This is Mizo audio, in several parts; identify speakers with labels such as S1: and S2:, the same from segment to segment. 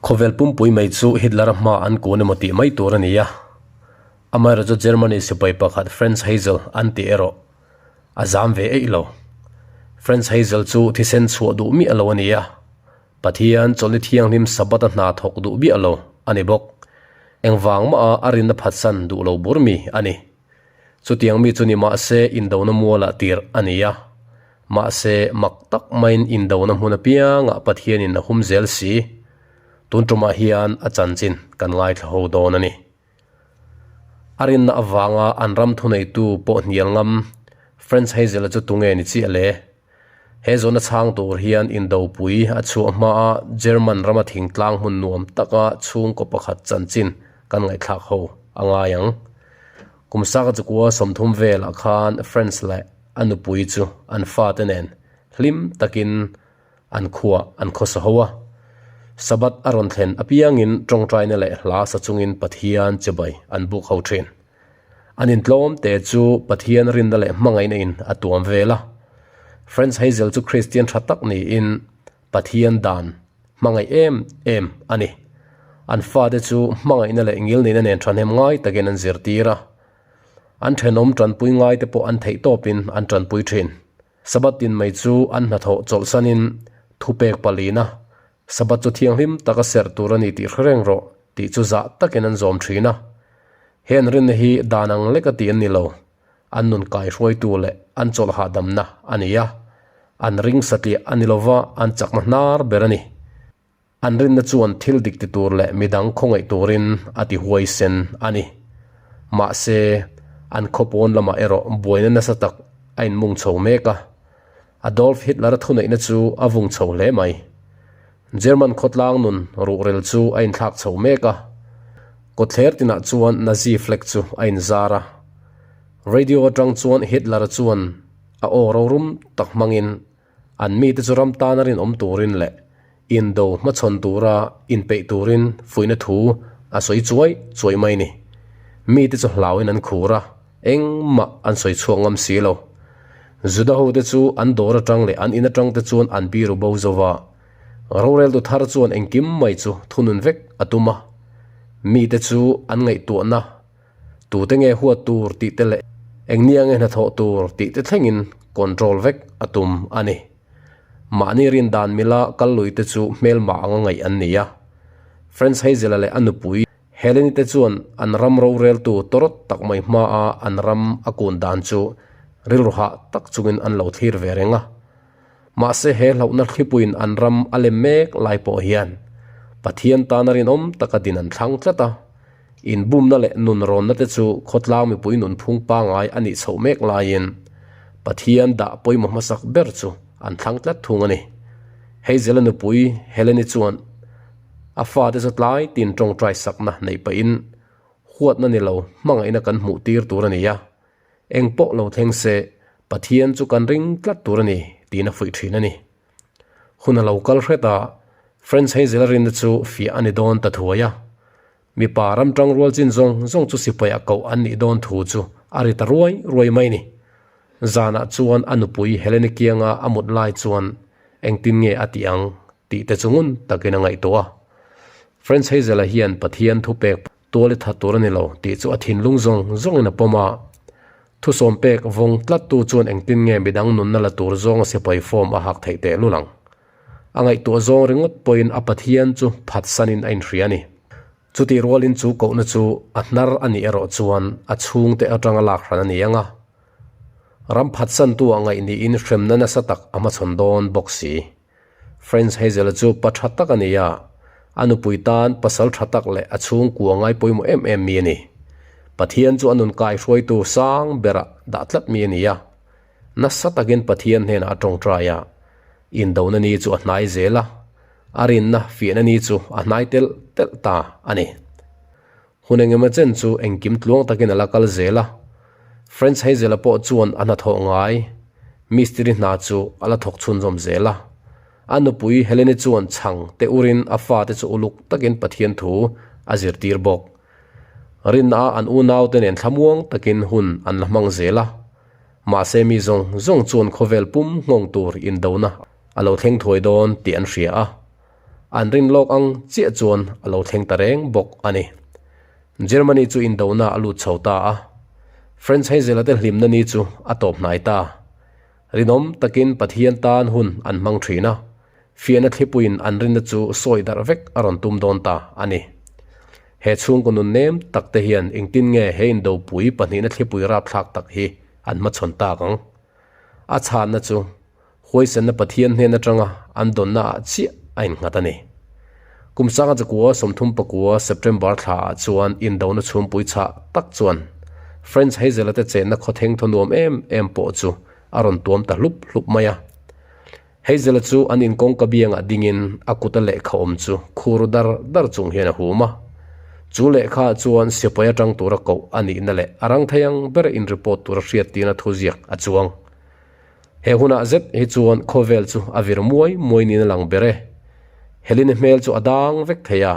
S1: Khawvel pumpui mai chu Hitler-a hma an kun emaw tih mai tur a ni a. Amaherawhchu Germany sipai pakhat Franz Heisel an tih erawh a zam ve eih lo. Franz Heisel chu thisen chhuah duh miah lo a ni a. Pathian chawlhni thianghlim Sabbath-a hna thawk duh biah lo a ni bawk. Engvang maha a rinna phatsan duh lo bur mi a ni. Chutiang mi chu ni mahse indona mualah tirh a ni a. Mahse, mak tak maiin indona hmun apiangah Pathianin a hum zel si. Tun tumah hian a chanchin kan ngaithla ho dawn a ni. A rinna avanga an ram thuneitu pawh hnial ngam Franz Hazel-a chu tunge ni chiah le? He zawhna chhang tur hian indopui a chhuah hmaa German rama thingtlang hmun nuam taka chhungkaw pakhat chanchin kan ngaihthlak ho a ngai ang. Kum saka chukua 30 velah khan Franz leh a nupui chu an fate nen hlim takin an khuah an khawsa ho a. Sabbath a rawn thlen apiangin tawngtaina leh hla sa chungin Pathian chibai an buk ho thin. An intlawm te chu Pathian rinna leh hmangaihna in a tuam vel a. Franz Hazel chu Kristian tha tak niin Pathian dan hmangaih em em a ni. An fate chu hmangaihna leh ngilneihna nen thahnem ngai takin an zirtir a. An thenawm tanpui ngaite pawh an theih tawpin an tanpui thin. Sabbath tin mai chu an hnathawh chawlhsanin thupek palina Sabbath chu thianghlim taka serh tur a ni tih hre reng rawh tih chu zah takin an zawm thin a. He an rinna hi dan ang lek a ti an ni lo, an nun kaihruaitu leh an chawlh hahdamna a ni a, an ring satliah a ni lova an chakna hnar ber a ni. An rinna chuan thil dik ti tur leh midang khawngaih turin a ti huaisen a ni. Mahse, an khaw pawn lamah erawh buaina nasa tak a inmung chho mek a. Adolf Hitler-a thuneihna chu a vung chho hle mai. German khawtlang nun ruhrel chu a inthlak chho mek a. Kawtthler tinah chuan Nazi flag chu a inzar a. Radio atang chuan Hitler-a chuan a aw rorum tak hmangin An mite chu ram tana rinawm turin leh indo hmachhawn tura inpeih turin fuihna thu a sawi chuai chuai mai ni. Mite chu hlauin an khur a, engmah an sawi chhuak ngam si lo. Juda hote chu an dawr atang leh an in atang te chuan an biru bo zo va, roreltu thar chuan engkim mai chu thunun vek a tum a. Mite chu an ngaihtuahna Tute nge huat tur tih te leh eng nia nge hnathawh tur tih te thlengin control vek a tum a ni. Mahni rin dan mila kal lui te chu hmelmah anga ngaih an ni a. Franz Hazel-a leh a nupui Helene-i te chuan an ram roreltu tawrawt tak mai hmaa an ram a kun dan chu rilru hah tak chungin an lo thlir ve reng a. Mahse he hlauhna thlipuiin an ram a lem mek lai pawh hian Pathian tana rinawm taka din an thlang tlat a. Inbumna leh nunrawnna te chu khawtlang mipui nunphung pangngai a nih chhoh mek laiin Pathian dah pawimawh hmasak ber chu an thlang tlat thung a ni. Hazel-a nupui Helene-i chuan a fate chu tlai tin tawngtai sakna neih pahin huatna ni lo hmangaihna kan hmuh tir tur a ni a, eng pawh lo thleng se Pathian chu kan ring tlat tur a ni tiin a fuih thin a ni. Hun a lo kal hret a, Franz Hazel-a rinna chu fiah a ni dawn ta thuai a. Mipa ram tang rual chin zawng zawng chu sipai-ah koh an nih dawn thu chu a ri ta ruai ruai mai ni. Zanah chuan a nupui Helene kianga a mut lai chuan engtin nge a tih ang tih te chu ngun takin a ngaihtuah a. Franz Hazel-a hian Pathian thupek tual i that tur a ni lo tih chu a thinlung zawng zawngin a pawm a. Thusawm pek vawng tlattu chuan engtin nge midang nunna la tur zawnga sipai form a hak theih tehlul ang. A ngaihtuah zawng ringawt pawhin a Pathian chu phatsanin a inhria a ni. Chutih rualin chu kohna chu a hnar a nih erawh chuan a chhungte atanga lak hran a ni ang a. Ram phatsantu ah ngaih niin hremna nasa tak a hmachhawn dawn bawk si. Franz Hazel-a chu pa tha tak a ni a, a nupui tan pasal tha tak leh a chhungkua ngai pawimawh em em mi a ni. Pathian chu a nun kaihruaitu sang berah dah tlat mi a ni a. Nasa takin Pathian hnenah a tawngtai a, indona ni chu a hnai zel a, a rinna fiahna ni chu a hnai telh telh ta a ni. Hun engemaw chen chu engkim tluang takin a la kal zel a, Franz Hazel-a pawh chuan a hnathawh ngai mistiri hna chu a la thawk chhunzawm zel a. A nupui Helene chuan chhang te urin a fate chu uluk takin Pathian thu a zirtir bawk. Rinna a an unaute nen thlamuang takin hun an la hmang zel a. Mahse mi zawng zawng chuan khawvel pum nghawng tur indona a lo thleng thuai dawn tih an hria a. An rin lawk ang chiah chuan a lo thleng ta reng bawk a ni. Germany chu indona a lut chho ta a. French Hazel-a te hlimna ni chu a tawp hnai ta. Rinawm takin Pathian tan hun an hmang thin a, fiahna thlipuiin an rinna chu sawi darh vek a rawn tum dawn ta a ni. He chhungkaw nun nem tak te hian engtin nge he indopui pahnihna thlipui rapthlak tak hi an hmachhawn tak ang? A chhanna chu Huaisenna Pathian hnen atanga an dawnna ah chiah a innghat a ni. Kum sanga chakua 39 September thla ah chuan indona chhumpui chhah tak chuan French Hazel-a te chenna khawtheng thaw nuam em em pawh chu a rawn tuam ta hlup hlup mai a. Hazel-a chu an inkawngka biangah dingin a kuta lehkha awm chu khur dar dar chung hian a hum a. Chu lehkha ah chuan sipai atang tura koh a nihna leh a rang thei ang ber in report tura hriattirna thuziak a chuang. He hunah zet hi chuan khawvel chu a vir muai muai niin a lang ber e. Helene hmel chu a dang vek thei a,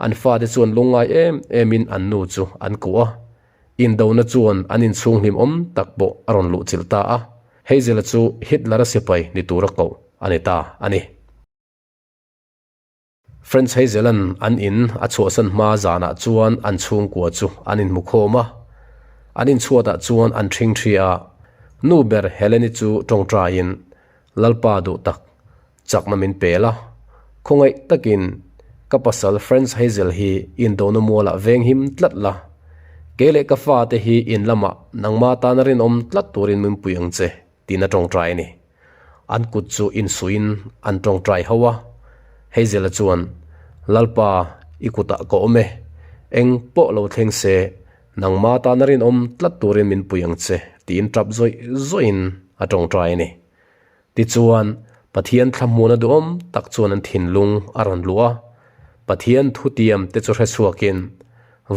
S1: an fate chuan lungngai em emin an nu chu an kuh a. Indona chuan an inchhung hlimawm tak pawh a rawn luhchilh ta a, Hazel-a chu Hitler-a sipai ni tura koh a ni ta a ni. French Hazel-a'n an in a chhuahsan hma zanah chuan an chhungkua chu an inhmu khawm a. An inchhuatah chuan an ṭhing ṭhi a, nu ber Helen-i chu ṭawngṭaiin, Lalpa duh tak, chakna min pe la. Khawngaih takin ka pasal French Hazel hi indona mualah venghim tlat la. Kei leh ka fate hi in lamah nangma tana rinawm tlat turin min pui ang che, tiin a ṭawngṭai a ni. An kut chu insuiin an tawngtai ho a, Hazel-a chuan, Lalpa, i kutah ka awm e, eng pawh lo thleng se, nangma tana rinawm tlat turin min pui ang che, tiin tap zawih zawihin a tawngtai a ni. Tichuan, Pathian thlahmuhna duhawm tak chuan an thinlung a rawn luh a, Pathian thutiam te chu hrechhuakin,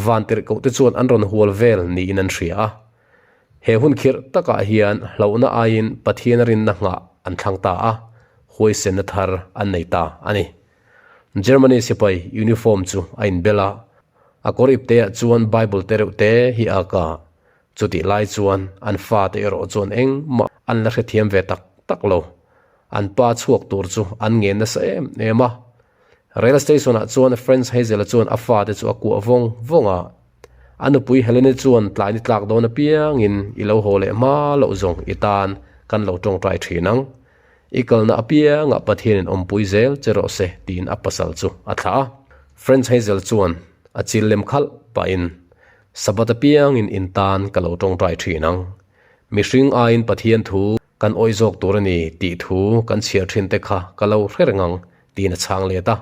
S1: vantirhkoh te chuan an rawn hual vel niin an hria a. He hun khirh takah hian hlauhna aiin Pathian rinna nghah an thlang ta a, huaisenna thar an nei ta a ni. Germany sipai uniform chu a inbel a, a kawr ipteah chuan Bible te reuh te hi a ak a, chutih lai chuan an fate erawh chuan engmah an la hrethiam ve tak tak lo. An pa chhuak tur chu an ngen nasa em em a. Rail station-ah chuan Franz Hazel-a chuan a fate chu a kuah vawng vawng a. A nupui Helene chuan tlai ni tlak dawn apiangin i lo haw leh hma loh zawng i tan kan lo tawngtai thin ang. I kalna apiangah Pathianin awmpui zel che rawh se tiin a pasal chu a thlah a. Franz Hazel chuan a chil lem khalh pahin, Sabbath apiangin in tan ka lo tawngtai thin ang. Mihring aiin Pathian thu kan awih zawk tur a ni tih thu kan chhiar thin te kha ka lo hre reng ang tiin a chhang let a.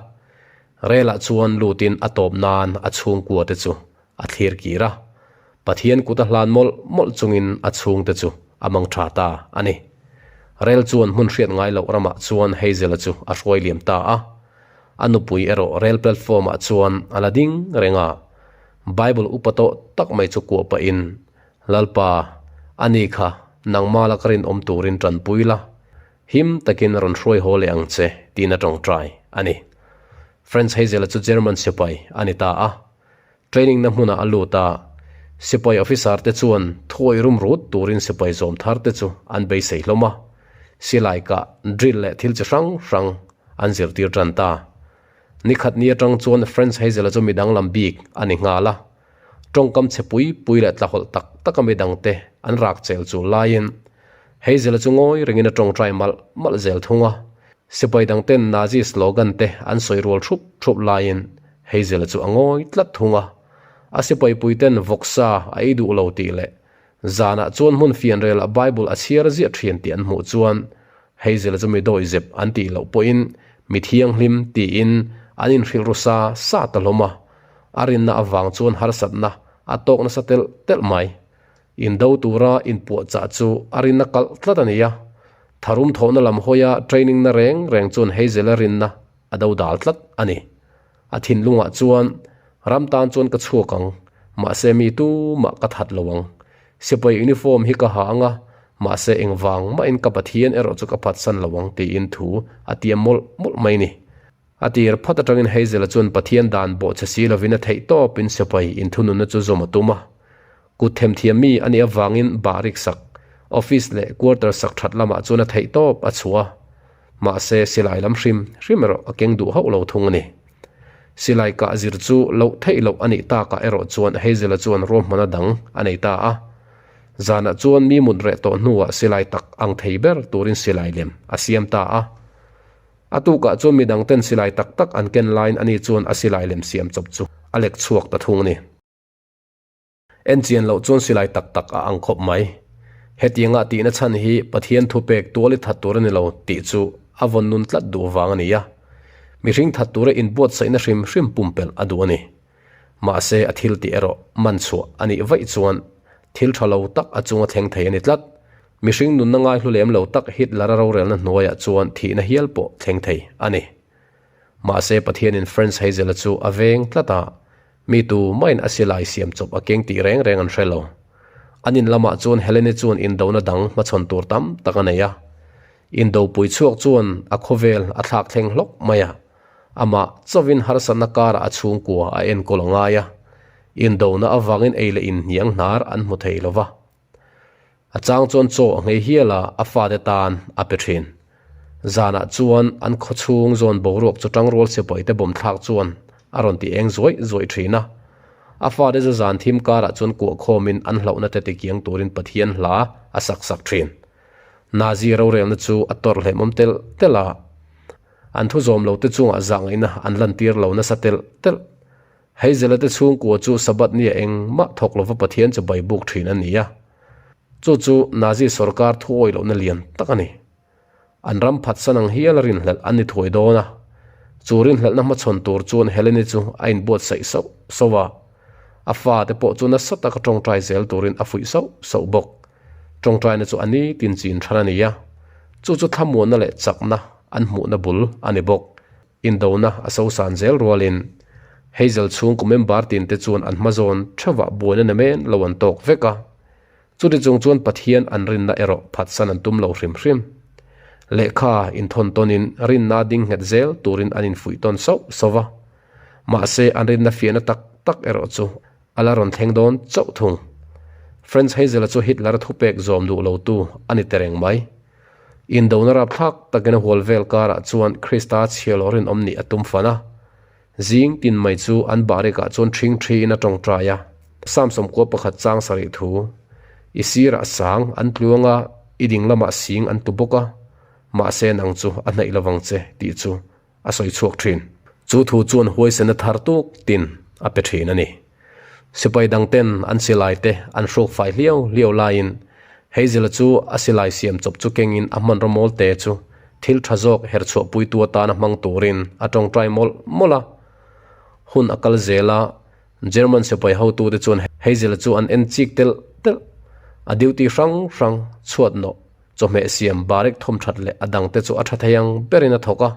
S1: Relah chuan lutin a tawp nan a chhungkua te chu a thlir kir a. Pathian kut a hlan mawlh mawlh chungin a chhungte chu a mang tha ta a ni. Rel chuan hmun hriat ngai loh ramah chuan Hazel-a chu a hruai liam ta a. A nupui erawh rel platform-ah chuan a la ding reng a. Bible upa tawh tak mai chu kuah pahin, Lalpa, ani kha nangma laka rinawm turin tanpui la, Him takin a rawn hruai haw leh ang che, tiin a tawngtai a ni. Franz Hazel-a chu German sipai a ni ta a. Training na hmunah a lut a, sipai officer te chuan thuawih rum rut turin sipai zawm thar te chu an beisei hlawm a. Silai kah, drill leh thil chi hrang hrang an zirtir tan ta. Nikhat ni atang chuan Franz Hazel-a chu midang lam bik a ni nghal a. Tawngkam chhe pui pui leh tlahawlh tak tak a midangte an rak chel chul laiin Hazel-a chu ngawi rengin a tawngtai malh malh zel thung a. Sipai dangten Nazi slogan te an sawi rual thup thup laiin Hazel-a chu a ngawi tlat thung a. A sipai puiten vawksa a ei duh lo tih leh zanah chuan hmun fianrelah Bible a chhiar ziah thin tih an hmuh chuan Hazel-a chu mi dawihzep an tih loh pawhin mi thianghlim tiin an inhrilh ru sa sa ta hlawm a. A rinna avang chuan harsatna a tawk nasa telh telh mai. Indo tura inpuahchah chu a rinna kalh tlat a ni a. Tharum thawhna lam hawia training na reng reng chuan Hazel-a rinna a do dal tlat a ni. A thinlungah chuan, Ram tan chuan ka chhuak ang, mahse mi tumah ka that lo ang. Sipai uniform hi ka ha ang a, mahse engvang mahin ka Pathian erawh chu ka phatsan lo ang tiin thu a tiam mawlh mawlh mai ni. A tir phat atangin Hazel-a chuan Pathian dan bawh che si lovin a theih tawpin sipai inthununna chu zawm a tum a. Kut themthiam mi a nih avangin bahrik sak, office leh quarter sak that lamah chuan a theih tawp a chhuah a. Mahse, silai lam hrim hrim erawh a keng duh hauh lo thung a ni. Silai kah zir chu loh theih loh a nih takah erawh chuan Hazel-a chuan ruahmana dang a nei ta a. Zanah chuan mi mut reh tawh hnuah silai tak ang thei ber turin silai lem a siam ta a. A tukah chuan midang ten silai tak tak an ken laiin ani chuan a silai lem siam chawp chu a lek chhuak ta thung a ni. En chian loh chuan silai tak tak a ang khawp mai. Hetianga tihna chhan hi Pathian thupek tual i that tur a ni lo tih chu a vawn nun tlat duh vang a ni a. Mihring that tura inbuatsaihna hrim hrim pumpelh a duh a ni. Mahse a thil tih erawh man chhuah a nih vaih chuan thil tha lo tak a chunga thleng thei a ni tlat. Mihring nunna ngaihlu lem lo tak Hitler-a rorelna hnuaiah chuan thihna hial pawh thleng thei a ni. Mahse Pathianin Franz Hazel-a chu a veng tlat a, Mi tu maiin a silai siam chawp a keng tih reng reng an hre lo. An in lamah chuan Helene chuan indona dang hmachhawn tur tam tak a nei a. Indopui chhuak chuan a khawvel a thlak thleng hlawk mai a. Amah chauhin harsatna karah a chhungkua a enkawl a ngai a. Indona avangin ei leh inhniang hnar an hmu thei lo va. A chang chuan chaw a nghei hial a, a fate tan a pe thin. Zanah chuan an khaw chhung zawn boruak chu tangrual sipaite bawm thlak chuan a rawn ti eng zuaih zuaih thin a. A fate chu zan thim karah chuan kuah khawmin an hlauhna te tikiang turin Pathian hla a sak sak thin. Nazi rorelna chu a tawrh hlehmawm telh telh a, an thu zawm lote chungah zahngaihna an lantir lo nasa telh telh. Hazel-a te chhungkua chu Sabbath nia engmah thawk lova Pathian chu bai buk thin a ni a. Chu chu Nazi sorkar thuawi lohna lian tak a ni. An ram phatsan ang hial a rinhlelh an ni thuai dawn a. Chu rinhlelhna hmachhawn tur chuan Helene chu a inbuatsaih sauh sauh a. A fate pawh chu nasa taka tawngtai zel turin a fuih sauh sauh bawk. Tawngtaina chu a nitin chin than a ni a. Chu chu thlamuanna leh chakna an hmuhna bul a ni bawk. Indona a sosan zel rualin Hazel chhungkaw member tinte chuan an hmazawn theuhah buaina namen lo an tawk vek a. Chuti chung chuan Pathian an rinna erawh phatsan an tum lo hrim hrim. Lehkha inthawn tawnin rinna ding nghet zel turin an infuih tawn sauh sauh va. Mahse an rinna fiahna tak tak erawh chu a la rawn thleng dawn chauh thung. Franz Hazel-a chu Hitler-a thupek zawm duh lotu a ni ta reng mai. Indona rapthlak takin a hual vel karah chuan Krista chhialaw rinawm nih a tum fan a. Zing tin mai chu an barikah chuan ṭhing ṭhiin a ṭawngṭai a. Psalm sawmkua pakhat chang sarih thu, I sirah sang an tluang a, i ding lamah sing an tu bawk a, mahse nang chu a hnaih lovang che tih chu a sawi chhuak thin. Chu thu chuan huaisena thar tuk tin a pe thin a ni. Sipai dang ten an silai te an hruk fai hliau hliau laiin Hazel-a chu a silai siam chawp chu kengin a hmanraw mawl te chu thil tha zawk her chhuahpuitu atana hmang turin a tawngtai mawlh mawlh a. Hun a kal zel a, German sipai hotute chuan Hazel-a chu an en chik telh telh. A duty hrang hrang chhuat nawh Chawhmeh siam barek thawm that leh a dangte chu a tha thei ang berin a thawk a,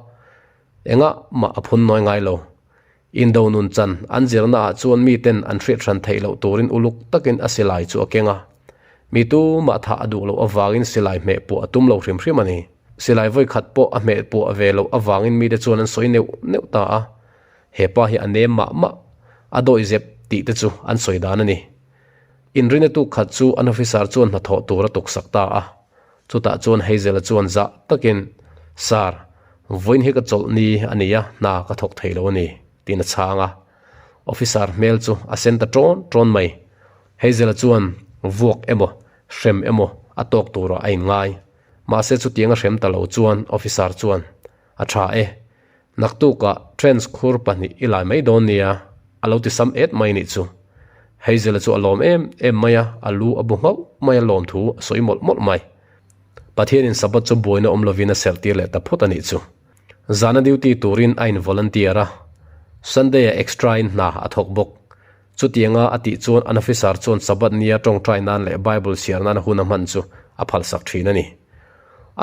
S1: engah mah a phun nawi ngai lo. Indo nun chan an zirna ah chuan miten an hriat hran theih loh turin uluk takin a silai chu a keng a. Mi tumah thah a duh loh avangin silai hmeh puah a tum lo hrim hrim a ni. Silai vawi khat pawh a hmeh puah ve loh avangin mite chuan an sawi neuh neuh ta a, he pa hi a nem mah mah, a dawihzep tih te chu an sawi dan a ni. Inrina tuk khat chu an officer chuan hnathawh tur a tuksak ta a. Chutah chuan Hazel-a chuan zah takin, Sir, vawiin hi ka chawlh ni a ni a, hna ka thawk thei lo a ni, tiin a chhang a. Officer hmel chu a sen ta ṭawn ṭawn mai. Hazel-a chuan vuak emaw, hrem emaw a tawk turah a inngai. Mahse chutiang a hrem ta lo chuan officer chuan, A tha e. Naktukah trench khur pahnih i lai mai dawn nia, a lo ti sam et mai nih chu. Hazel-a chu a lawm em em mai a, a lu a bu nghauh mai a lawm thu a sawi mawlh mawlh mai. Pathianin Sabbath chu buaina awm lovin a serhtir leh ta phawt a nih chu. Zana duty turin a in volunteer a, Sunday-ah extra in hna a thawk bawk. Chutianga a tih chuan an officer chuan Sabbath nia tawngtai nan leh Bible chhiar nana hun a hman chu a phalsak thin a ni.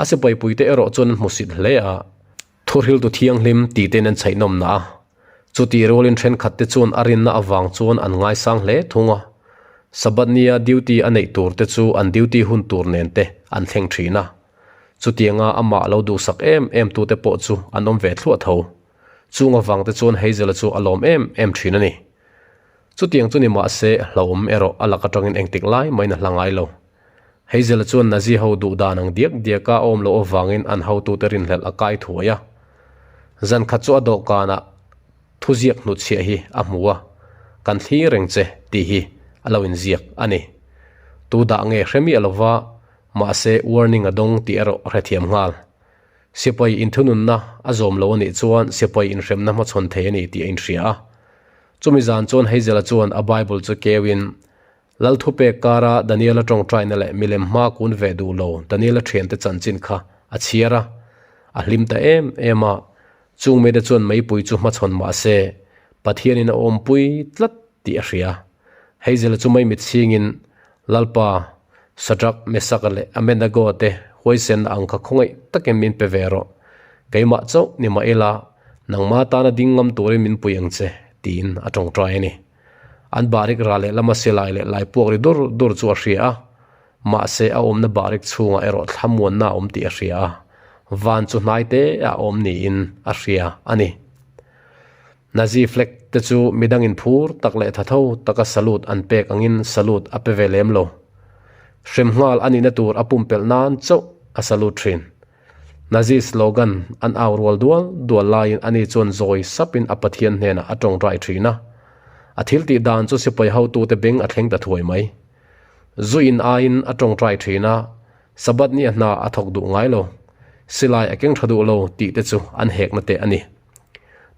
S1: A sipaipuite erawh chuan an hmusit hle a, Thuhriltu thianghlim tih tein an chhaihnawm na a, chutih rualin thenkhatte chuan a rinna avang chuan an ngaisang hle thung a. Sabbath nia duty a neih tur te chu an duty hun tur nen te an thleng thin a. Chutianga amah lo duhsak em em tute pawh chu an awm ve thluah tho. Chung avang te chuan Hazel-a chu a lawm em em thin a ni. Chutiang chu ni mahse hlauhawm erawh a lak atangin engtik lai mahin a hla ngai lo. Hazel-a chuan Nazi ho duh dan ang diak diaka a awm loh avangin an hotute rinhlelh a kai thuai a. Zan khat chu a dawhkanah thuziak hnutchhiah hi a hmu a, Kan thlir reng che tih hi a lo inziak a ni. Tu dah nge hre miah lova, mahse warning a dawng tih erawh a hrethiam nghal. Sipai inthununna a zawm lo a nih chuan sipai inhremna hmachhawn thei a ni tih a inhria a. Chumi zan chuan Hazel-a chuan a Bible chu keuin Lal thupek kara Daniela tawngtaina leh milem hma kun ve duh lo Daniela thiante chanchin kha a chhiar a, a hlim ta em em a. Chung mite chuan meipui chu hmachhawn mah se, Pathianin a awmpui tlat tih a hria. Hazel chu mei mit chhingin Lalpa, Shadrach, Meshach leh Abednego te huaisenna ang kha khawngaih takin min pe ve rawh. Keimah chauh ni mah ila, nangma tana ding ngam turin min pui ang che, tiin a tawngtai a ni. An bahrik ral leh lama silai leh lai puak ri dur dur chu a hria a, mahse a awmna bahrik chhungah erawh thlamuanna a awm tih a hria a, van chu hnai te a awm niin a hria a ni. Nazi flag te chu midangin phur tak leh thatho taka salute an pek angin salute a pe ve lem lo. Hrem nghal a nihna tur a pumpelh nan chauh a salute thin. Nazi slogan an au rual dual dual laiin ani chuan zawi sapin a Pathian hnenah a tawngtai thin a. A thil tih dan chu sipai hotute beng a thleng ta thuai mai. Zu in aiin a tawngtai thin a, Sabbath ni a hna a thawk duh ngai lo. Silai a keng tha duh lo tih te chu an hekna teh a ni.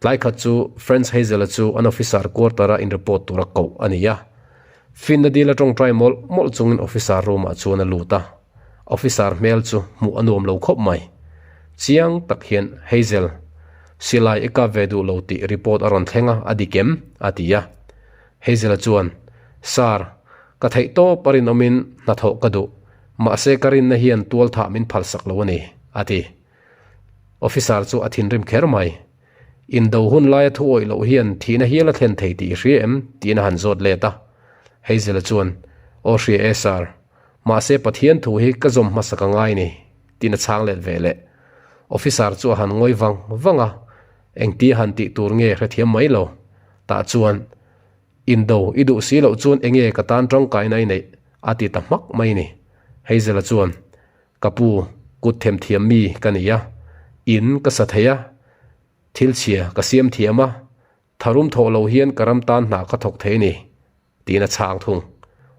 S1: Tlai khat chu Franz Hazel-a chu an officer quarter-a in-report tura koh a ni a. Finna dil a tawngtai mawlh mawlh chungin officer room-ah chuan a lut a. Officer hmel chu hmuh a nuam lo khawp mai. Chiang tak hian Hazel, silai i kap ve duh lo tih report a rawn thleng a, a dik em? a ti a. Hazel-a chuan, Sir, ka theih tawp a rinawmin hnathawh ka duh, mahse ka rinna hian tualthah min phalsak lo a ni, a ti. Officer chu a thinrim kher mai. Indo hun laia thu awih loh hian thihna hial a thlen thei tih i hria em? tiin a han zawt let a. Hazel-a chuan, Aw hria e, Sir. Mahse Pathian thu hi ka zawm hmasa ka ngai ni, tiin a chhang let ve leh. Officer chu a han ngawi vang vang a, engtia han tih tur nge hrethiam mai lo. Tah chuan, Indo i duh si loh chuan enge ka tan tangkaina i neih? a ti ta hmak mai ni. Hazel-a chuan, Ka pu, kut themthiam mi ka ni a, in ka sa thei a, thil chhia ka siam thiam a, tharum thawh lo hian ka ram tan hna ka thawk thei ni. Tiin a chhang thung.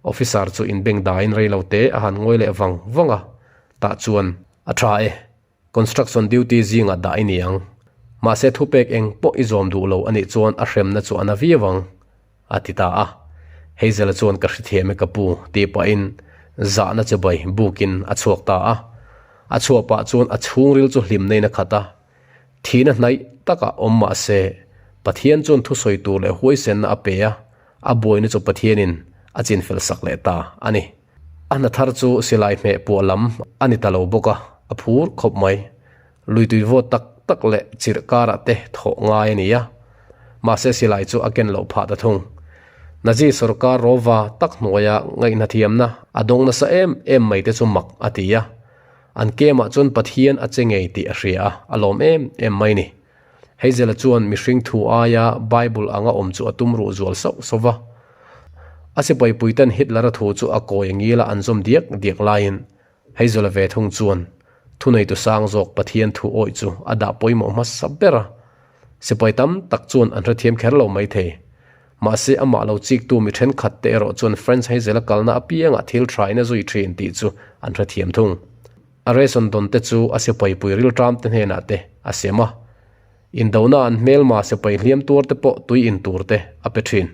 S1: Officer chu inbeng daiin rei lo te a han ngawi leh vang vang a, tah chuan, A tha e, construction duty zingah dah i ni ang. Mahse thupek eng pawh i zawm duh lo a nih chuan a hremna chu a na viau ang, a ti ta a. Hazel-a chuan ka hrethiam e ka pu, tih pahin zahna chibai bukin a chhuak ta a. A chhuah pah chuan a chhungril chu hlimna in a khat a, Thihna hnaih takah awm mah se, Pathian chuan thusawi tur leh huaisenna a pe a, a buaina chu Pathianin a chinfel sak leh ta a ni. A hna thar chu silai hmeh puah lam a ni ta lo bawk a, a phur khawp mai. Luitui vawt tak tak leh chirh karah te thawh ngai a ni a, mahse silai chu a ken loh phah ta thung. Nazi sorkar rawva tak hnuaia ngaihnathiamna a dawng nasa em em mai te chu mak a ti a, An kemah chuan Pathian a che ngei tih a hria a, a lawm em em mai ni. Hazel-a chuan mihring thu aia Bible anga awm chu a tum ruh zual sauh sauh va. A sipaipuiten Hitler-a thu chu a kawi a ngila an zawm diak diak laiin Hazel-a ve thung chuan thuneitu sang zawk Pathian thu awih chu a dah pawimawh hmasa ber a. Sipai tam tak chuan an hrethiam kher lo maithei. Mahse, amah lo chiktu mi thenkhat te erawh chuan Franz Hazel-a kalna apiangah thil tha in a zui thin tih chu an hrethiam thung. A ration dawn te chu a sipaipui rilṭam te hnenah te a sem a. Indona an hmelma sipai hliam tuar te pawh tui in tur te a pe thin.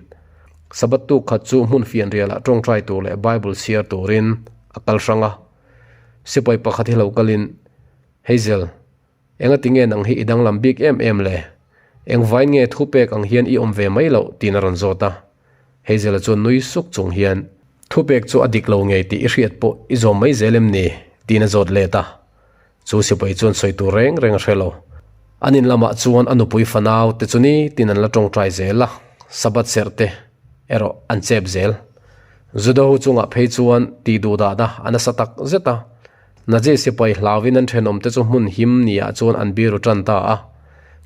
S1: Sabbath tuk khat chu hmun fianrialah tawngtai tur leh Bible chhiar turin a kal hrang a. Sipai pakhat hi lo kalin, Hazel, Engati nge nang hi i danglam bik em em le? Engvain nge thupek ang hian i awm ve mai loh? tiin a rawn zawt a. Hazel-a chuan nui suk chung hian, Thupek chu a dik lo ngei tih i hriat pawh i zawm mai zel em ni? tiin a zawt let a. Chu sipai chuan sawi tur reng reng a hre lo. An in lamah chuan a nupui fanau te chu nitin an la tawngtai zel a, Sabbath serh te erawh an chep zel. Juda-ho chungah phei chuan tih duh dahna a nasa tak zet a. Nazi sipai hlauin an thenawmte chu hmun him niah chuan an biru tan ta a.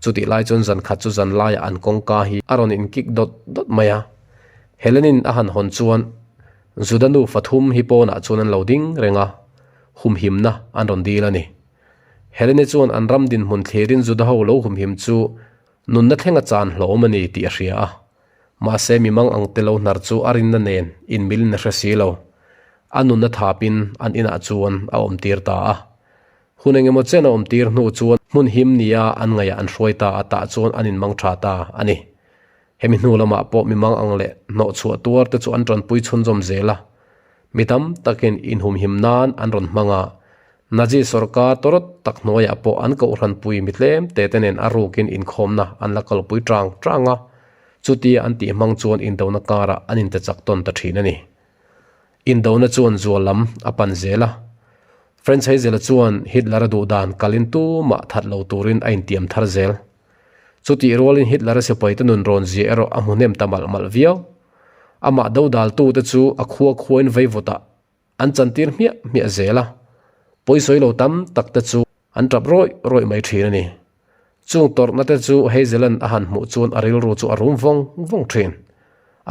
S1: Chutih lai chuan zan khat chu zan laiah an kawngka hi a rawn inkik dawt dawt mai a. Helenin a han hawn chuan. Juda nufa thum hi pawnah chuan an lo ding reng a, humhimna an rawn dil a ni. Helene chuan an ram dinhmun thlirin Juda ho lo humhim chu nunna thlenga chan hlawm a ni tih a hria a. Mahse mi mang ang te lo hnar chu a rinna nen inmilin a hre si lo. A nunna thapin an inah chuan a awmtir ta a. Hun engemaw chen a awmtir hnu chuan hmun him nia an ngaihah an hruai ta a, tah chuan an inmang tha ta a ni. Hemi hnu lamah pawh mi mang ang leh hnawhchhuah tuar te chu an tanpui chhunzawm zel a. Mi tam takin inhumhim nan an rawn hmang a, Nazi sawrkar tawrawt tak hnuaiah pawh an kohhranpui mi tlem te te nen a rukin inkhawmna an la kalpui tang tang a, chutia an tih hmang chuan indona karah an intechak tawn ta thin a ni. Indona chuan zual lam a pan zel a. Franz Heizela chuan Hitler-a duh dan kalin tumah that lo turin a intiam thar zel. Chutih rualin Hitler-a sipaite nun rawn zia erawh a hmu hnem ta malh malh viau. Amah dodaltute chu a khua khuain veivawtah an chantir hmiah hmiah zel a, pawisawi lo tam tak te chu an tap rawih rawih mai thin a ni. Chung tawrhna te chu Hazelan a han hmuh chuan a rilru chu a rum vawng vawng thin.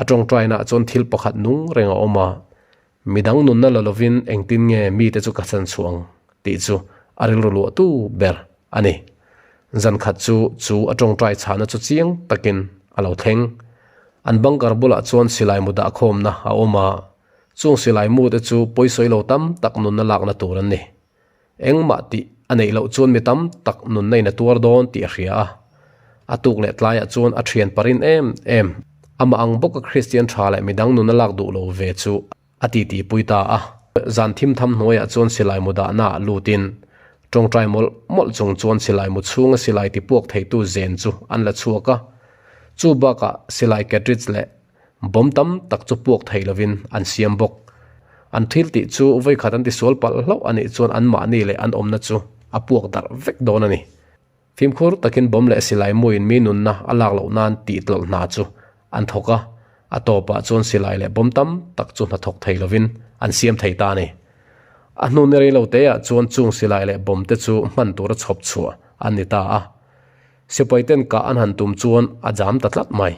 S1: A tawngtainaah chuan thil pakhat nung reng a awm a, midang nunna la lovin engtin nge mite chu ka chan chhuah ang tih chu a rilru luahtu ber a ni. Zan khat chu chu a tawngtai chhahna chu chiang takin a lo thleng. An bunker bulah chuan silai mu dahkhawmna a awm a, chung silai mu te chu pawisawi lo tam tak nunna lakna tur an ni. Engmah tih a neih loh chuan mi tam tak nunna in a tuar dawn tih a hria a. A tuk leh tlaiah chuan a thian parin em em. Amah ang bawka Kristian tha leh midang nun a lak duh lo ve chu a titi pui ta a. Zan thim tham hnuaiah chuan silai mu dahna ah lutin tawngtai mawlh mawlh chung chuan silai mu chhunga silai ti puak theitu zen chu an la chhuak a. Chu bakah silai cartridge leh Bawm tam tak chu puak thei lovin an siam bawk. An thil tih chu vawikhat an tisual palh hlauh a nih chuan anmahni leh an awmna chu a puak darh vek dawn a ni. Fimkhur takin bawm leh silai muin mi nunna a lak loh nan tih tlawlh hna chu an thawk a, a tawpah chuan silai leh bawm tam tak chu hna thawk thei lovin an siam thei ta a ni. A hnu ni rei lo teah chuan chung silai leh bawm te chu hman tura chhawp chhuah an ni ta a. Sipai ten kah an han tum chuan a jam ta tlat mai.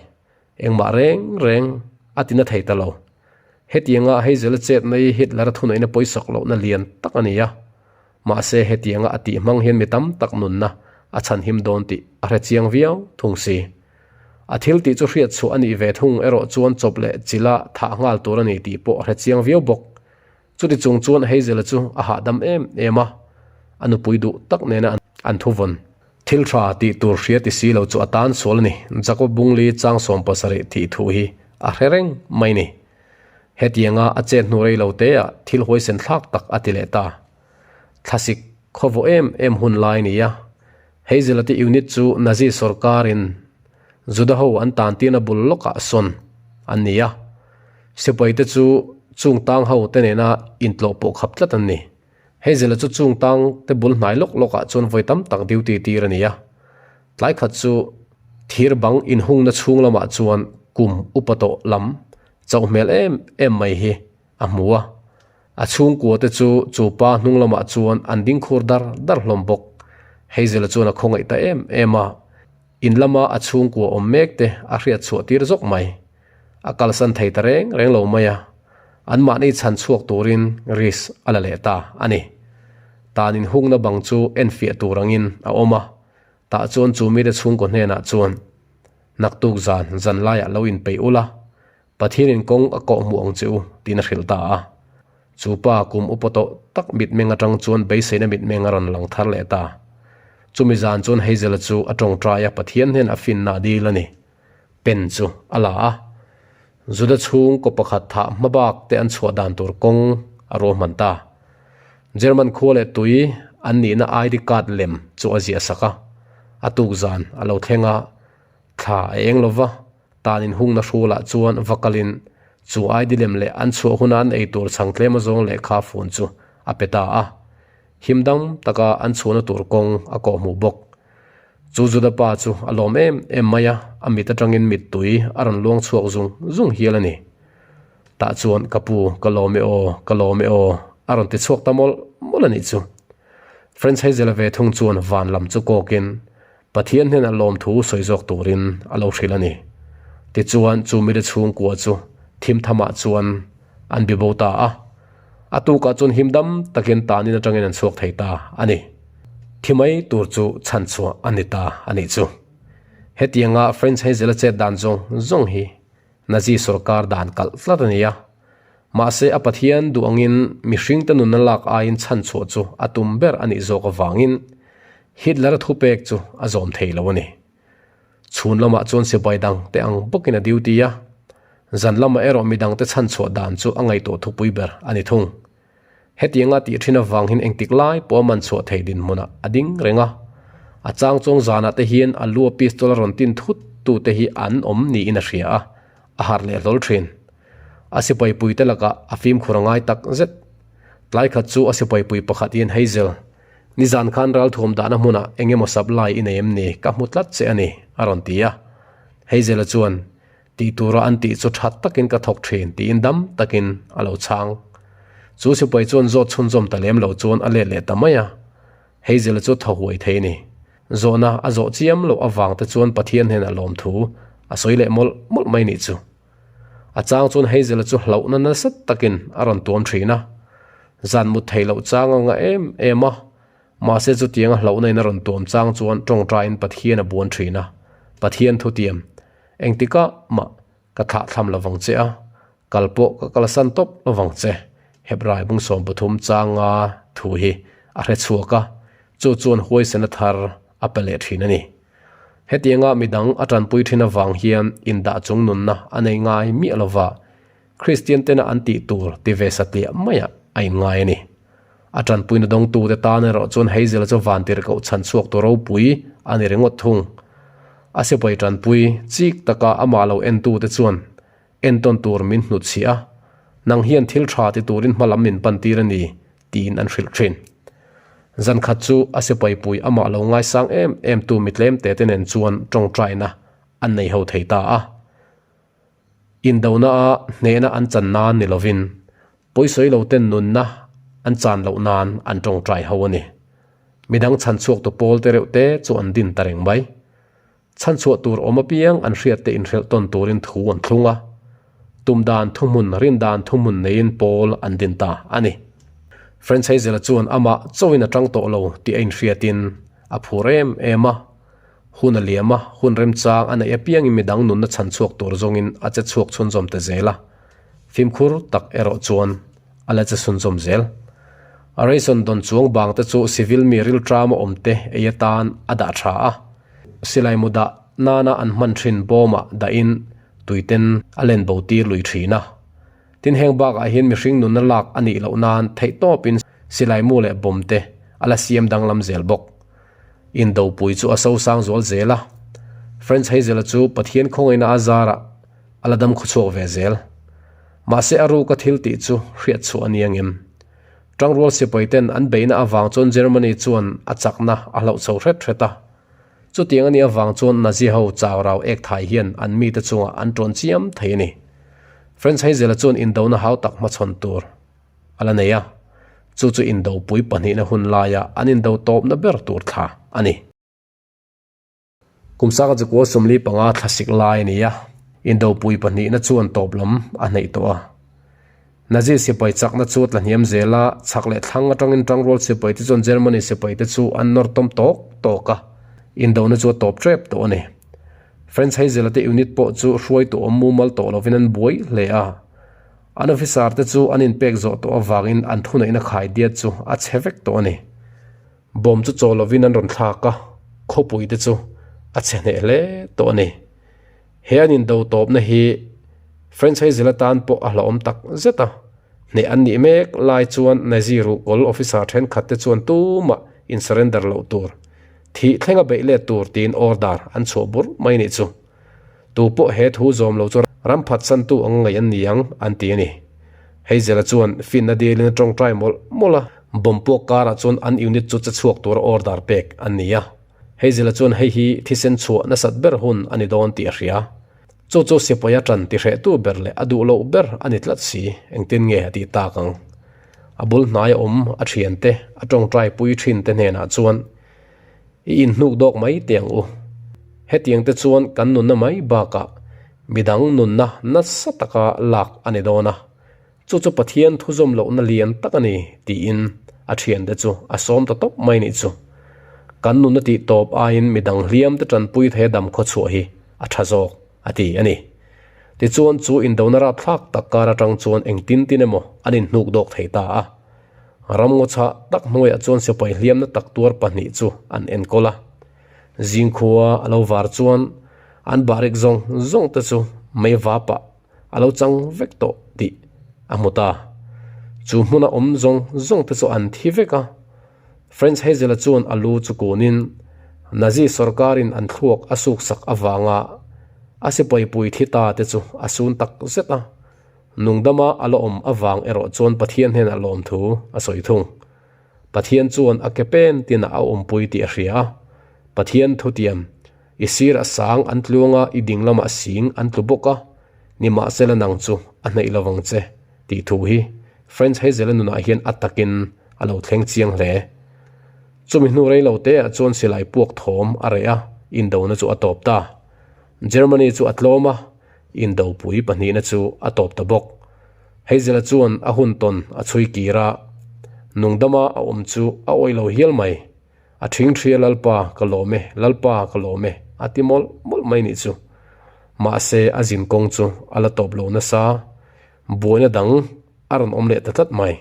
S1: Engmah reng reng a ti na thei ta lo. Hetianga Hazel-a chetna hi Hitler-a thuneihna pawisak lohna lian tak a ni a. Mahse hetianga a tih hmang hian mi tam tak nunna a chhanhim dawn tih a hre chiang viau thung si. A thil tih chu hriat chhuah a nih ve thung erawh chuan chawp leh chila thah nghal tur a ni tih pawh a hre chiang viau bawk. Chuti chung chuan Hazel-a chu a hahdam em em a, a nupui duh tak nena an thuvawn. Thil tha tih tur hria ti si lo chu a tan sual a ni, Jacob Bungli chang 70 tih thu hi a hre reng mai ni. Hetianga a chet hnu rei lo teah thil huaisen thlak tak a ti leh ta. Thlasik khawvawh em em hun lai a ni a, Hazel-a te unit chu Nazi sawrkarin Juda ho an tan tirna bul lawkah sawn an ni a, sipaite chu chung tang ho te nena intlawh pawh khap tlat an ni. Hazel-a chu chung tang te bul hnai lawk lawkah chuan vawi tam tak duty tir a ni a. Tlai khat chu thir bang inhungna chhung lamah chuan kum upa tawh lam chauh hmel em em mai hi a hmu a. A chhungkua te chu chu pa hnung lamah chuan an ding khur dar dar hlawm bawk. Hazel-a chuan a khawngaih ta em em a. In lama a chhungkua awm mek te a hriat chhuah tir zawk mai. A kalsan thei ta reng reng lo mai a, anmahni chhan chhuak turin risk a la leh ta a ni. Tan inhungna bang chu enfiah tur angin a awm a, tah chuan chu mite chhungkaw hnenah chuan naktuk zan zan laiah lo inpeih ula, Pathianin kawng a kawh hmuh ang che u tiin a hrilh ta a. Chu pa kum upa tawh tak mitmeng atang chuan beiseina mitmeng a rawn lang thar leh ta. Chumi zan chuan Hazel-a chu a tawngtai a, Pathian hnen a finna a dil a ni. Pen chu a la a. Juda chhungkaw pakhat thah hma bak te an chhuah dan tur kawng a ruahman ta. German khua leh tui an nihna ID card lem chu a ziah sak a. A tuk zan a lo thleng a, thla a eng lo va. Tan inhungna hrulah chuan va kalin chu ID lem leh an chhuah huna an ei tur chhang tlem azawng lehkha fun chu a pe ta a. Him dam taka an chhuahna tur kawng a kawhhmuh bawk. Chu Juda pa chu a lawm em em mai a, a mit atangin mittui a rawn luang chhuak zung zung hial a ni. Tah chuan ka pu, ka lawm e aw, ka lawm e aw a rawn ti chhuak ta mawlh mawlh a nih chu. French Hazel-a ve thung chuan van lam chu kawkin Pathian hnenah lawmthu sawi zawk turin a lo hrilh a ni. Tichuan, chu mite chhungkua chu thim thamah chuan an bibo ta a. A tukah chuan him dam takin tanin atangin an chhuak thei ta a ni. Thi mai tur chu chhan chhuah a ni ta a nih chu. Hetianga French Hazel-a chet dan zawng zawng hi Nazi sorkar dan kalh tlat a ni a. Mahse a Pathian duh angin mihringte nunna lak aiin chhan chhuah chu a tum ber a nih zawk avangin Hitler-a thupek chu a zawm thei lo a ni. Chhun lamah chuan sipai dang te ang bawkin a duty a, zan lamah erawh midang te chhan chhuah dan chu a ngaihtuah thupui ber a ni thung. Hetianga tih thin avang hian engtik lai pawh a man chhuah thei dinhmunah a ding reng a, a chang chuang zanah te hian a lu a pistol a rawn tin thut tu te hi an awm niin a hria a, a harh leh hlawl thin. A sipai pui te lakah a fimkhur a ngai tak zet. Tlai khat chu a sipai pui pakhat hian Hazel, Nizan khan ralthuam dahna hmunah eng emaw supply i nei em ni? Ka hmu tlat che a ni, a rawn ti a. Hazel-a chuan, Tih tura an tih chu that takin ka thawk thin, tiin dam takin a lo chhang. Chu sipai chuan zawt chhunzawm ta lem lo chuan a let leh ta mai a. Hazel-a chu thaw huai thei a ni. Zawhna a zawh chiam loh avang te chuan Pathian hnenah lawmthu a sawi leh mawlh mawlh mai nih chu. A chang chuan Hazel-a chu hlauhna nasa takin a rawn tuam thin a. Zan mut theih loh chang a nga em em a, mahse chutianga hlauhna in a rawn tuam chang chuan tawngtaiin Pathian a buan thin a, Pathian thutiam, engtikah mah ka thlah thlam lovang che a, kal pawh ka kalsan tawp lovang che, Hebrai bung 13 changa thu hi a hre chhuak a, chu chuan huaisena thar a pe leh thin a ni. Hetianga midang a tanpui thin avang hian indah chung nunna a nei ngai miah lova, Kristian tena an tih tur ti ve satliah maiah a inngai a ni. A tanpuina dawngtute tan erawh chuan Hazel chu vantirhkoh chhan chhuak tu ropui a ni ringawt thung. A sipai tanpui chik taka amah lo entute chuan entawn tur min hnutchhiah a, nang hian thil tha ti turin hma lam min pantir a ni tiin an hrilh thin. Zan khat chu a sipai pui amah lo ngaisang em em tu mi tlem te te nen chuan tawngtaina an nei ho thei ta a. Indona a hnehna an chan nan ni lovin pawisawi lo ten nunna an chan loh nan an tawngtai ho a ni. Midang chhan chhuak tu pawl te reuh te chu an din ta reng mai. Chhanchhuah tur awm apiang an hriatte inhrelh tawn turin thu an thlung a, tum dan thuhmun, rin dan thuhmun neiin pawl an din ta a ni. French Hazel-a chuan amah chauhin a tang tawh lo tih a inhriatin a phur em em a. Hun a liam a, hun remchang a neih apiangin midang nunna chhanchhuak tur zawngin a che chhuak chhunzawm ta zel a. Fimkhur tak erawh chuan a la che chhunzawm zel. A ration dawn chuang bangte chu civil mi rilṭama awmte ei atan a dah tha a. Silai mu dah nana an hman thin bawmah dahin tuiten a len bo tir lui thin a. Tin heng bakah hian mihring nunna lak a nih loh nan theihtawpin silai mu leh bawm te a la siam danglam zel bawk. Indopui chu a sosang zual zel a. French Hazel-a chu Pathian khawngaihna a zarah a la dam khawchhuak ve zel. Mahse a ruka thil tih chu hriat chhuah a ni angem? Tangrual sipai ten an beihna avang chuan Germany chuan a chakna a hlauh chho hret hret a. Chutiang a nih avang chuan Nazi ho chau rau ek thai hian an mite chungah an tawn chiam thei a ni. French Hazel-a chuan indona hau tak hmachhawn tur a la nei a, chu chu indopui pahnihna hun laia an indo tawpna ber tur thla a ni. Kum sanga chu kual 45 thlasik lai a ni a, indopui pahnihna chuan tawp lam a hnaih tawh a. Nazi sipai chakna chu a tla hniam zel a, chhak leh thlang atangin tangrual sipai te chuan Germany sipai te chu an nawr tawm tawk tawk a, indona chu a tawp tep tawh a ni. French Hazel-a te unit pawh chu hruaitu awm mumal tawh lovin an buai hle a. An officer te chu an inpek zawh tawh avangin an thuneihna khaidiat chu a chhe vek tawh a ni. Bawm chu chaw lovin an rawn thlak a, khawpui te chu a chhe hneh hle tawh a ni. He an indo tawpna hi French Hazel atan pawh a hlauhawm tak zet a, hneh an nih mek lai chuan Nazi ruhkawl officer thenkhat te chuan tumah in surrender loh tur, thih thlenga beih let tur tiin order an chhuah bur mai nih chu. Tu pawh he thu zawm lo chu ram phatsantu ang ngaih an ni ang, an ti a ni. Hazel-a chuan finna dilin a tawngtai mawlh mawlh a, bomb puak karah chuan an unit chu che chhuak tura order pek an ni a. Hazel-a chuan hei hi thisen chhuah nasat ber hun a ni dawn tih a hria. Chu chu sipai a tan tihrehtu ber leh a duh loh ber a ni tlat si, engtin nge a tih tak ang? A bul hnaia awm a thiante, a tawngtai pui thinte hnenah chuan, I inhnuk dawk mai teh ang u. Hetiang te chuan kan nunna mai bakah midang nunna nasa taka lak a ni dawn a. Chu chu Pathian thuzawm lohna lian tak a ni, tiin a thiante chu a sawm ta tawp mai nih chu. Kan nunna tih tawp aiin midang hliamte tanpui thei a dam khawchhuah hi a tha zawk, a ti a ni. Tichuan chu indona rapthlak tak kar atang chuan engtin tin emaw an inhnuk dawk thei ta a. Ramngaw chhah tak hnuaiah chuan sipai hliamna tak tuar pahnih chu an enkawl a. Zingkhua a lo var chuan an bahrik zawng zawng te chu mei vapah a lo chang vek tawh tih a hmu ta. Chu hmuna awm zawng zawng te chu an thi vek a. Franz Hazel-a chuan a lu chu kunin Nazi sawrkarin an thluak a suksak avanga a sipai pui thi ta te chu a sun tak zet a. Nungdama a la awm avang erawh chuan Pathian hnenah lawmthu a sawi thung. Pathian chuan a ke pen tinah a awmpui tih a hria a. Pathian thutiam, I sir a sang an tluang a, i ding lamah sing an tlu bawk a, nimahsela nang chu a hnaih lovang che, tih thu hi Franz Hazel-a nunah hian a takin a lo thleng chiang hle. Chumi hnu rei lo teah chuan silai puak thawm a reh a, indona chu a tawp ta. Germany chu a tlawm a, indopui pahnihna chu a tawp ta bawk. Hazel-a chuan a hun tawn a chhui kir a, nungdama a awm chu a awih lo hial mai. A ṭhingṭhia Lalpa ka lawm e, Lalpa ka lawm e, a ti mawlh mawlh mai nih chu. Mahse a zin kawng chu a la tawp lo nasa, buaina dang a rawn awm leh ta tlat mai.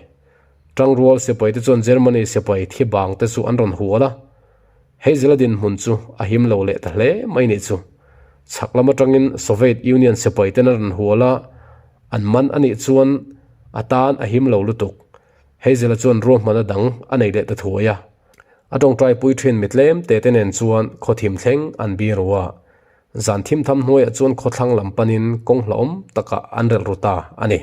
S1: Ṭangrual sipai te chuan Germany sipai thi bang te chu an rawn hual a, Hazel-a dinhmun chu a him lo leh ta hle mai nih chu. Chhak lam aṭangin Soviet Union sipai ten a rawn hual a, an man a nih chuan a tan a him lo lutuk. Hazel-a chuan ruahmanna dang a nei leh ta thuai a. A tawngtai pui ṭhin mi tlem te te nen chuan khawthim thleng an bi ru a. Zan thim tham hnuaiah chuan khawthlang lam panin kawng hlauhawm takah an relh ru ta a ni.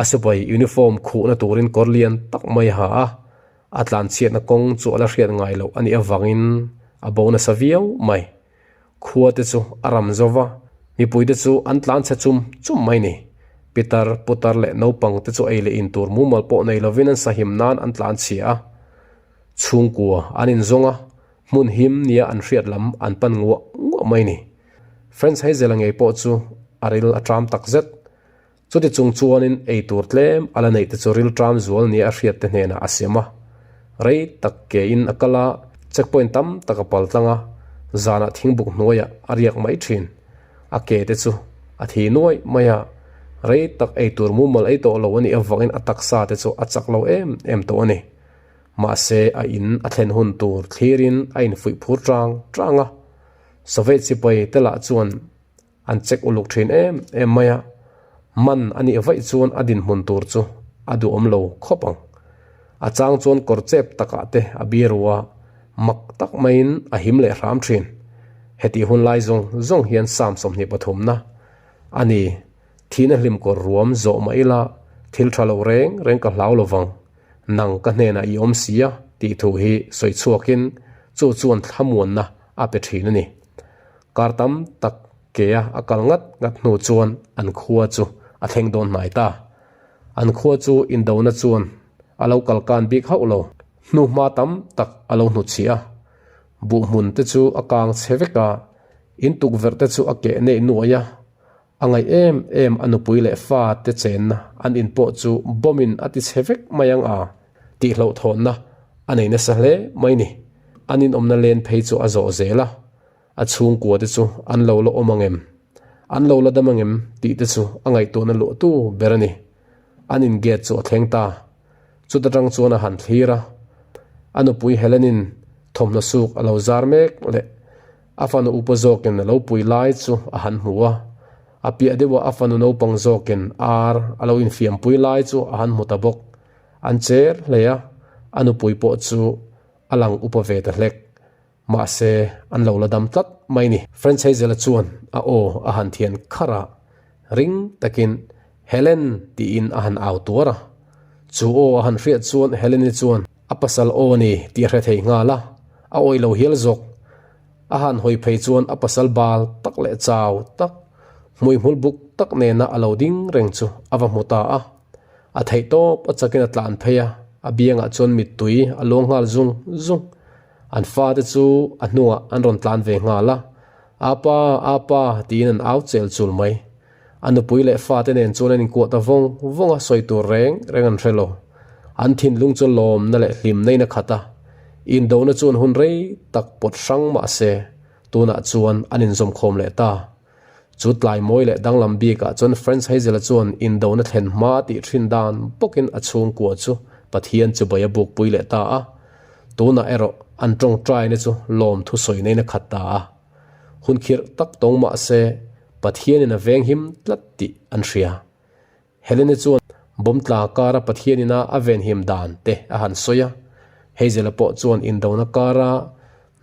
S1: A sipai uniform khuhna turin kawr lian tak mai a ha a, a tlanchhiatna kawng chu a la hriat ngai loh a nih avangin a bo nasa viau mai. Khua te chu a ram zo va, mipui te chu an tlanchhe chum chum mai ni. Pitar, putar leh naupang te chu ei leh in tur mumal pawh nei lovin an sahim nan an tlanchhia a. Chhungkua an inzawng a, hmun him nia an hriat lam an pan nguah nguah mai ni. Franz Hazel-a ngei pawh chu a ril a ṭam tak zet. Chuti chung chuanin ei tur tlem a la neih te chu rilṭam zual nia a hriat te hnenah a siam a. Rei tak ke in a kal a, checkpoint tam tak a pal tlang a, zanah thingbuk hnuaiah a riak mai thin. A ke te chu a thi nuai mai a, rei tak ei tur mumal ei tawh lo a nih avangin a taksa te chu a chak lo em em tawh a ni. Mahse a in a thlen hun tur thlirin a infuih phur tang tang a. Soviet sipai te lah chuan An check uluk thin em em mai a, man a nih vaih chuan a dinhmun tur chu a duhawm lo khawp ang. A chang chuan kawr chep takah te a biru a, mak tak maiin a him leh hram thin. Hetih hun lai zawng zawng hian Psalm 23 na a ni, Thihna hlim kawr ruam zawh mah ila thil tha lo reng reng ka hlau lovang, nang ka hnenah i awm si a tih thu hi sawi chhuakin chu chuan thlamuanna a pe thin a ni. Kar tam tak kea a kal ngat ngat hnu chuan an khua chu a thleng dawn hnai ta. An khua chu indona chuan a lo kal kan bik hauh lo. Hnuhma tam tak a lo hnutchhih a. Buh hmun te chu a kang chhe vek a, in tukverh te chu a keh neih nuai a. A ngaih em em a nupui leh fa te chenna an in pawh chu bomb in a ti chhe vek mai ang a tih hlauhthawnna a nei nasa hle mai ni. An inawmna len phei chu a zawh zel a. A chhungkua te chu an lo la awm ang em? An lo la dam ang em? tih te chu a ngaihtuahna luahtu ber a ni. An in gate chu a thleng ta. Chuta tang chuan a han thlir a. A nupui Helen-in thawmhnaw suk a lo zar mek leh a fanu upa zawkin a lo pui lai chu a han hmu a. A piah deuhah a fanu naupang zawkin ar a lo infiampui lai chu a han hmu ta bawk. An cher hle a, a nupui pawh chu a lang upa ve ta hlek. Mahse, an lo la dam tlat mai ni. Franz Hazel-a chuan a aw a han thian kharh a, ring takin, Helen! tiin a han au tuar a. Chu aw a han hriat chuan Helen-i chuan a pasal aw a ni tih a hre thei nghal a, a awih lo hial zawk. A han hawi phei chuan a pasal bal tak leh chau tak, hmuihmul buk tak nena a lo ding reng chu a va hmu ta a. A theih tawp a chakin a tlan phei a, a biangah chuan mittui a luang nghal zung zung. An fate chu a hnungah an rawn tlan ve nghal a, Apa, apa tiin an au chel chul mai. A nupui leh fate nen chuan an inkuah ta vawng vawng a, sawi tur reng reng an hre lo. An thinlung chu lawmna leh hlimna in a khat a, indona chuan hun rei tak pawt hrang mah se, tunah chuan an inzawmkhawm leh ta. Chu tlai mawi leh danglam bikah chuan Franz Hazel-a chuan indona thlen hma a tih thin dan bawkin a chhungkua chu Pathian chibai a bukpui leh ta a. Tunah erawh an tawngtaina chu lawmthu sawinain a khat ta a. Hun khirh tak tawng mah se Pathianin a venghim tlat tih an hria. Helene chuan bomb tla kara Pathianin a a venhim dan te a han sawi a. Hazel-a pawh chuan indona kara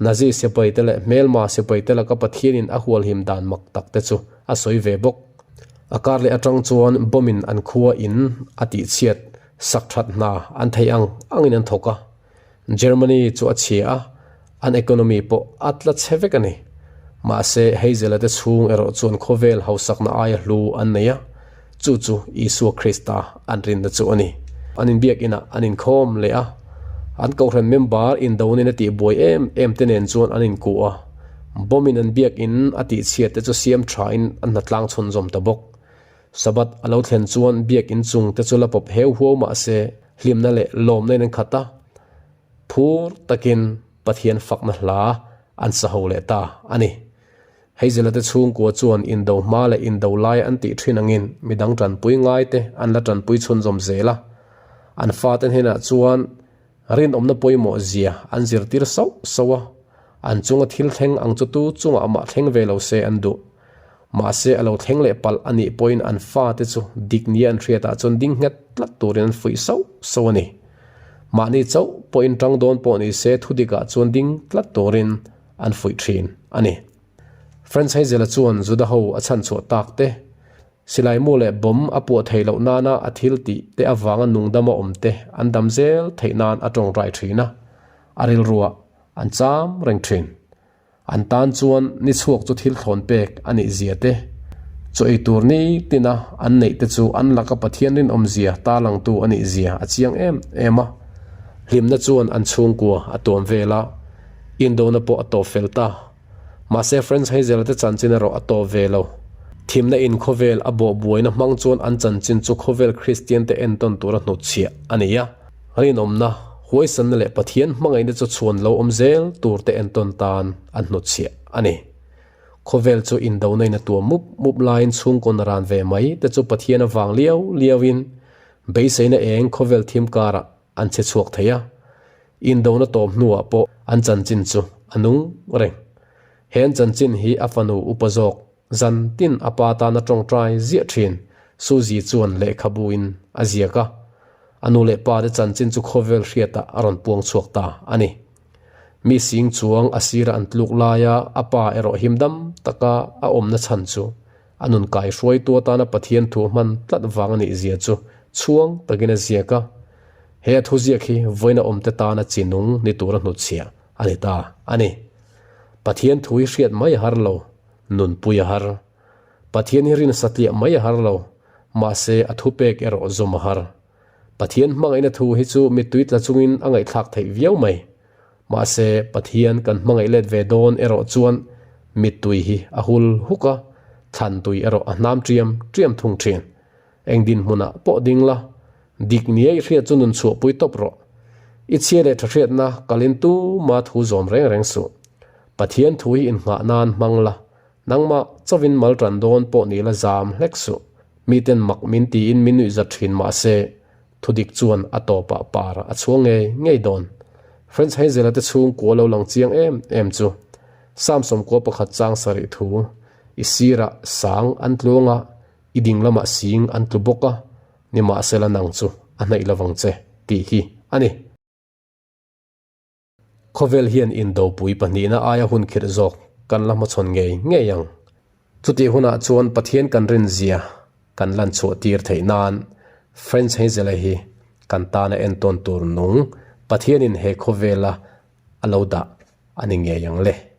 S1: Nazi sipai te leh hmelma sipai te laka Pathianin a hualhim dan mak tak te chu a sawi ve bawk. A kar leh atang chuan bomb in an khua in a tihchhiat sak that hna an theih ang angin an thawk a. Germany chu a chhia a, an economy pawh a tla chhe vek a ni. Mahse, Hazel-a te chhung erawh chuan khawvel hausakna aia hlu an nei a, chu chu Isua Krista an rinna chu a ni. An inbiak inah an inkhawm leh a, an kohhran member indonin a tihbuai em em te nen chuan an inkuh a, bomb-in an biak in a tihchhiat te chu siam thain an hnatlang chhunzawm ta bawk. Sabbath a lo thlen chuan biak in chung te chu la pawp heu huau mah se hlimna leh lawmna in an khat a, phur takin Pathian fakna hla an sa ho leh ta a ni. Hazel-a te chhungkua chuan indo hma leh indo lai an tih thin angin midang tanpui ngai te an la tanpui chhunzawm zel a, an fate hnenah chuan Rinawmna pawimawh zia an zirtir sauh sauh a, an chunga thil thleng ang chu tu chungah mah thleng ve lo se an duh. Mahse a lo thleng leh palh a nih pawhin an fate chu dik nia an hriatah chuan ding nghet tlat turin an fuih sauh sauh a ni. Mahni chauh pawhin tang dawn pawh ni se thudikah chuan ding tlat turin an fuih thin a ni. Franz Hazel-a chuan Juda ho a chhanchhuah tak te, Silai mu leh bomb a puah theih loh nana a thil tih te avanga nungdama awm te an dam zel theih nan a tawngtai thin a, a rilruah an cham reng thin. An tan chuan ni chhuak chu thil thlawn pek a nih zia te, chaw ei tur ni tina an neih te chu an laka Pathian rinawmzia tarlangtu a nih zia a chiang em em a. Hlimna chuan an chhungkua a tuam vel a, indona pawh a tawp fel ta. Mahse Franz Hazel te chanchin erawh a tawp ve lo. Thimna in khawvel a bawh buaina hmang chuan an chanchin chu khawvel Kristian te entawn tura hnutchhiah a ni a. Rinawmna, huaisanna leh Pathian hmangaihna chu chhuan lo awm zel tur te entawn tan an hnutchhiah a ni. Khawvel chu indona in a tuam mup mup laiin chhungkawn a ran ve mai te chu Pathian avang liau liauin beiseina eng khawvel thim karah an che chhuak thei a, indona tawp hnuah pawh an chanchin chu a nung reng. He an chanchin hi a fanu upa zawk zan tin a pa tana tawngtai ziah thin Suzy chuan lehkhabuin a ziak a, a nu leh pa te chanchin chu khawvel hriatah a rawn puang chhuak ta a ni. Mi sing chuang a sira an tluk laia a pa erawh him dam taka a awmna chhan chu A nun kaihruaitu atana Pathian thu hman tlat vang a nih zia chu chhuang takin a ziak a. He a thuziak hi vawiin a awmte tana chi nung ni tura hnutchhiah a ni ta a ni. Pathian thu hi hriat mai a har lo, nunpui a har. Pathian hi rin satliah mai a har lo, mahse a thupek erawh zawm a har. Pathian hmangaihna thu hi chu mittui tla chungin a ngaihthlak theih viau mai. Mahse, Pathian kan hmangaih let ve dawn erawh chuan mittui hi a hul huk a, thlan tui erawh a hnam ṭiam ṭiam thung ṭhin. Eng dinhmunah pawh ding la, dik nia i hriat chu nun chhuahpui tawp rawh. I chhia leh ṭha hriatna kalin tuma thu zawm reng reng suh. Pathian thu hi inngah nan hmang la, nangmah chauhin mal ṭan dawn pawh ni la zam hlek suh. Miten mak min tiin min nuihzat ṭhin mahse, Thudik chuan a tawpah par a chhuang ngei ngei dawn. French Hazel-a te chhungkua lo lang chiang em em chu Samsung kua pakhat chang sarih thu, I sirah sang an tluang a, i ding lamah sing an tlu bawk a, nimahsela nang chu a hnaih lovang che tih hi a ni. Khawvel hian indopui pahnihna aia hun khirh zawk kan la hmachhawn ngei ngei ang. Chutih hunah chuan Pathian kan rinzia kan lan chhuah tir theih nan French Hazel-a hi kan tana entawn tur nung Pathianin he khawvela a lo dah a ni ngei ang le.